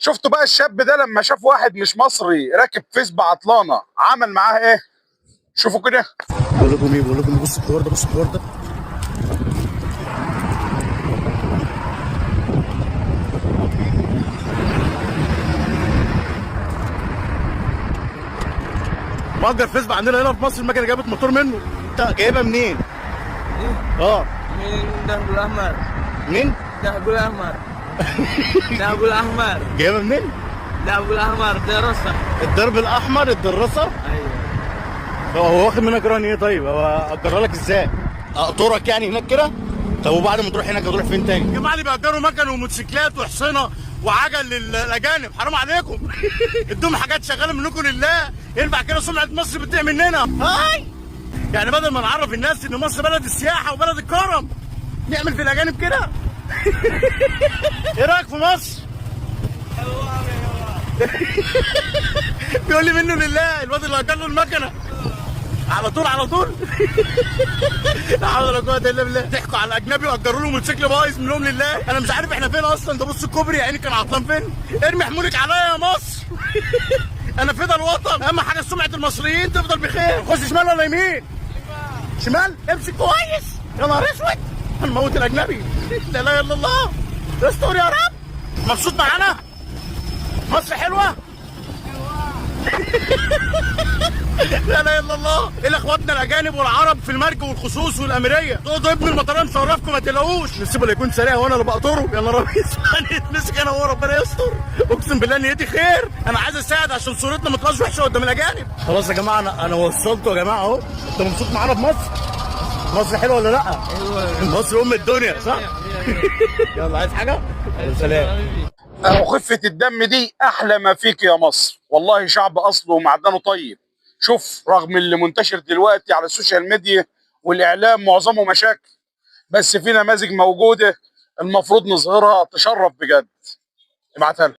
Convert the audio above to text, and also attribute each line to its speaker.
Speaker 1: شفتوا بقى الشاب ده لما شاف واحد مش مصري راكب فيسبا عطلانه عمل معاه ايه؟ شوفوا كده.
Speaker 2: بقول لكم ايه، بقول لكم بص الحوار ده، بص الحوار ده. مأجر فيسبا عندنا هنا في مصر، المكنه جابت موتور منه. انت جايبها منين؟ اه
Speaker 3: من درب الأحمر.
Speaker 2: منين؟
Speaker 3: درب الأحمر، درب الأحمر.
Speaker 2: جايبها منين؟
Speaker 3: درب الأحمر دراسة.
Speaker 2: الدرب الاحمر الدراسة؟
Speaker 3: أيوة.
Speaker 2: هو واخد منك رهن ايه طيب؟ هو اجرها لك ازاي؟ اقطرك يعني هناك كده؟ طب وبعد ما تروح هناك هتروح فين تاني؟ يا جماعة اللي بيأجروا مكن وموتوسيكلات وحصنه وعجل للاجانب، حرام عليكم. ادوهم حاجات شغالة منكم لله، ينفع كده سمعه مصر بتضيع مننا. هاي يعني بدل ما نعرف الناس ان مصر بلد السياحة وبلد الكرم، نعمل في الاجانب كده. ايه رايك في مصر؟ بيقول لي منه لله الواد اللي اجر له المكنه على طول على طول. لا حول ولا قوة الا بالله. ضحكوا على الاجنبي واجروا له موتوسيكل بايظ منهم لله. انا مش عارف احنا فين اصلا. ده بص الكوبري يا عيني كان عطلان فين. ارمي حمولك عليا يا مصر. انا فدا الوطن، اهم حاجة سمعه المصريين تفضل بخير. خش شمال ولا يمين؟ شمال. امسك كويس. يا نهار اسود هنموت الاجنبي. لا اله الا الله. استر يا رب. مبسوط معانا؟ مصر حلوة. لا اله الا الله. ايه اخواتنا الاجانب والعرب في المرج والخصوص والاميريه؟ تقعدوا ابن المطريه مشرفكم، ما تقلقوش. نسيبه لا يكون سريع وانا اللي بقطره. يا نهار ابيض هنتمسك انا وهو، ربنا يستر. اقسم بالله نيتي خير، انا عايز اساعد عشان صورتنا ما تبقاش وحشة قدام الاجانب. خلاص يا جماعة انا وصلته يا جماعة اهو. انت مبسوط معانا في مصر؟ مصر حلوة ولا لا؟
Speaker 3: أيوة.
Speaker 2: مصر ام الدنيا صح؟ يلا عايز حاجة؟ سلام.
Speaker 1: اهو خفه الدم دي احلى ما فيك يا مصر، والله شعب اصله ومعدنه طيب. شوف رغم اللي منتشر دلوقتي على السوشيال ميديا والاعلام معظمه مشاكل، بس في نماذج موجودة المفروض نظهرها تشرف بجد. ابعتها لي.